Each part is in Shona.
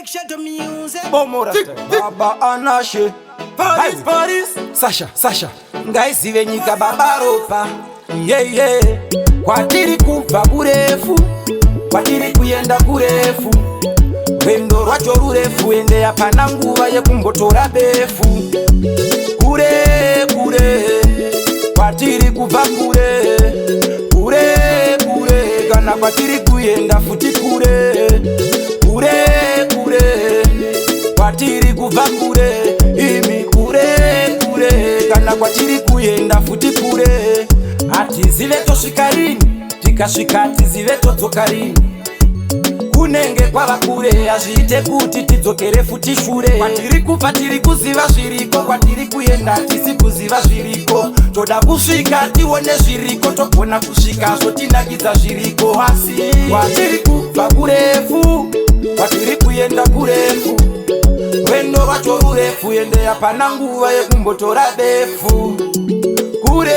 Shadow music. Bomora Baba Anashe. Paris, Paris. Sasha, Sasha, ngaizive nyika baba ropa. Yeah, yeah. Kwatiri kubva kurefu, kwatiri kuenda kurefu, rwendo rwacho rurefu, ende hapana nguva yekumbotora befu. Kure kure, kwatiri kubva kure, kure kure, kana kwatiri kuenda futi kure, kure kure, kwatiri kubva kure, imi kure kure, kana kwatiri kuenda futi kure. Hatizive tosvika rini, tikasvika tizive todzoka rini. Kunenge kwava kure, hazviite kuti tidzokere futi shure. Kwatiri kubva tiri kuziva zviriko, kwatiri kuenda tisi kuziva zviriko. Toda kusvika tione zviriko, togona kusvika zvotinakidza zviriko. Asi kwatiri kubva kurefu, kwatiri kuenda kurefu, rwendo rwacho rurefu, ende hapana nguva yekumbotora befu. Kure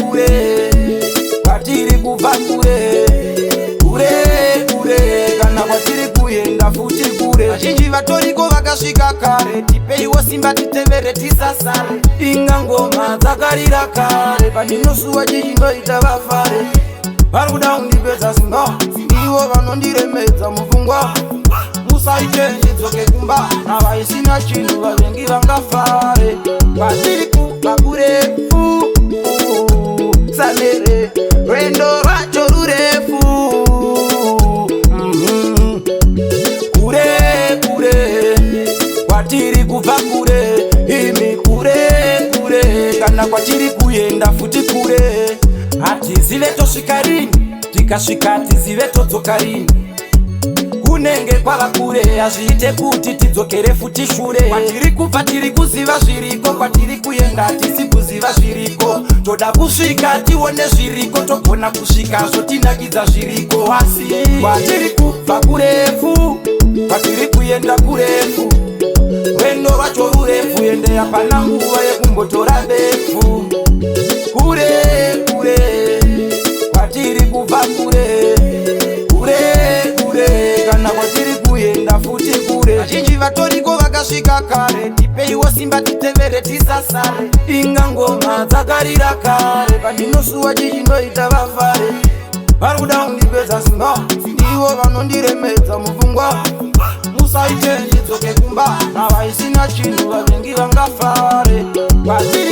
kure, kwatiri kubva kure, kure kure, kana kwatiri kuenda futi kure. Vazhinji vatoriko vakasvika kare, tipeiwo simba titevere tisasare. Inga ngoma dzakarira kare, pandinosuwa chichinoita vafare. Vari kuda kundipedza simba, ndivo vanondiremedza mupfungwa. Musaite ndidzoke kumba, navaisina chinhu vavengi vangafare. Kwatiri kubva kurefu, samere rwendo rwacho rurefu. Kure kure, kwatiri kubva kure, imi kure kure, kana kwatiri kuenda futi kure. Hatizive tosvika rini, tikasvika tizive todzoka rini. Kunenge kwava kure, hazviite kuti tidzokere futi shure. Kwatiri kubva tiri kuziva zviriko, kwatiri kuenda tisi kuziva zviriko. Toda kusvika tione zviriko, togona kusvika zvotinakidza zviriko. Asi kwatiri kubva kurefu, kwatiri kuenda kurefu, rwendo rwacho rurefu, ende hapana nguva yekumbotora befu. Kure kure, kwatiri kubva kure, kure kure, kana kwatiri kuenda futi kure. Vazhinji vatoriko vakasvika kare, tipeiwo simba titevere tisasare. Inga ngoma dzakarira kare, pandinosuwa chichinoita vafare. Vari kuda kundipedza simba, ndivo vanondiremedza mupfungwa. Musaite ndidzoke kumba, navaisina chinhu vavengi vangafare. Kwatiri